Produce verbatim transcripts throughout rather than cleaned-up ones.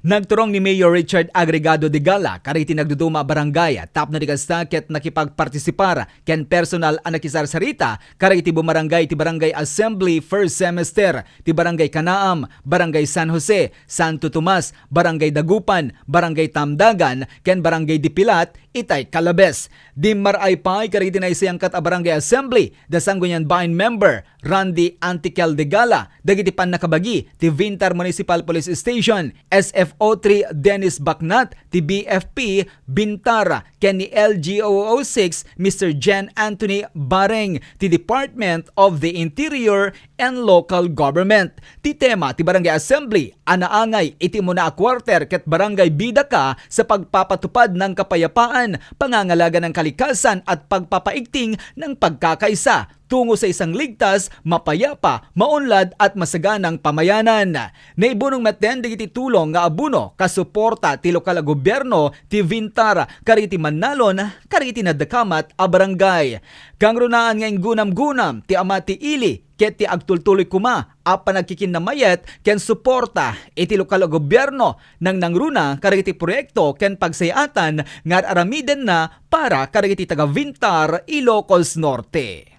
Nagturong ni Mayor Richard Agregado Degala kadagiti nagduduma a barangay tapno di kasta ket nakipagpartisipar ken personal a nakisarsarita kadagiti bumarangay ti Barangay Assembly First Semester, ti Barangay Canaam, Barangay San Jose, Santo Tomas, Barangay Dagupan, Barangay Tamdagan, ken Barangay Dipilat, itay Calabes. Dimmaray pay kadagiti naisayangkat a Barangay Assembly, da Sangguniang Bayan member, Randy Antiquel Degala, dagiti pannakabagi ti Vintar Municipal Police Station, S F O three Dennis Bacnat, ti B F P Vintar, ken ni L G O O six Mister Jan Anthony Bareng, ti Department of the Interior and Local Government. Ti tema ti Barangay Assembly a naangay iti umuna a quarter ket barangay bida ka sa pagpapatupad ng kapayapaan, pangangalaga ng kalikasan at pagpapaigting ng pagkakaisa tungo sa isang ligtas, mapayapa, maunlad at masaganang pamayanan. Naibunong metten dagiti tulong nga abuno, kasuporta ti lokal a gobierno, ti Vintar, kadagiti mannalon, kadagiti nadakamat a barangay. Kangrunaan nga inggunam-gunam ti ama ti ili ket ti agtultuloy koma a panagkikinnamayat ken suporta iti lokal a gobierno, nangnangruna kadagiti proyekto ken pagsayaatan nga ar-aramidenna para kadagiti taga-Vintar, Ilocos Norte.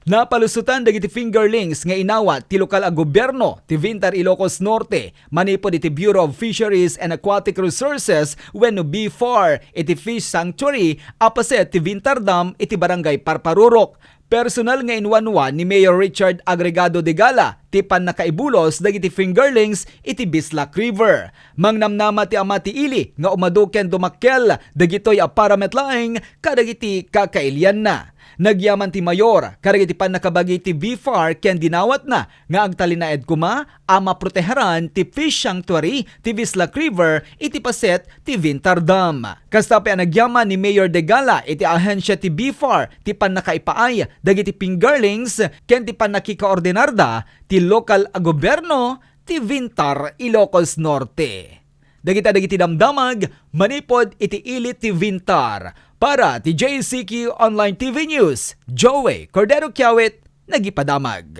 Napalusotan dagiti fingerlings nga inawat ti lokal a gobierno ti Vintar, Ilocos Norte, manipud iti Bureau of Fisheries and Aquatic Resources wenno B far iti Fish Sanctuary a paset ti Vintar Dam iti Barangay Parparurok. Personal nga inwanwan ni Mayor Richard Agregado Degala ti pannakaibulos dagiti fingerlings iti Bislak River. Mangnamnama ti ama ti ili nga umadu ken dumakkel dagitoy a para met laeng kadagiti kakailianna. Nagyaman ti mayor kadagiti pannakabagi ti B far ken dinawatna nga agtalinaed koma a maproteharan ti fish sanctuary ti Bislak River iti paset ti Vintar Dam. Kasta pay a nagyaman ni Mayor Degala iti ahensia ti B far ti pannakaipaay dagiti fingerlings ken ti pannakikaordinarda ti lokal a gobierno ti Vintar, Ilocos Norte. Dagita dagiti damdamag manipud iti ili ti Vintar. Para ti J C Q Online T V News, Joey Cordero Kiawit, nagipadamag.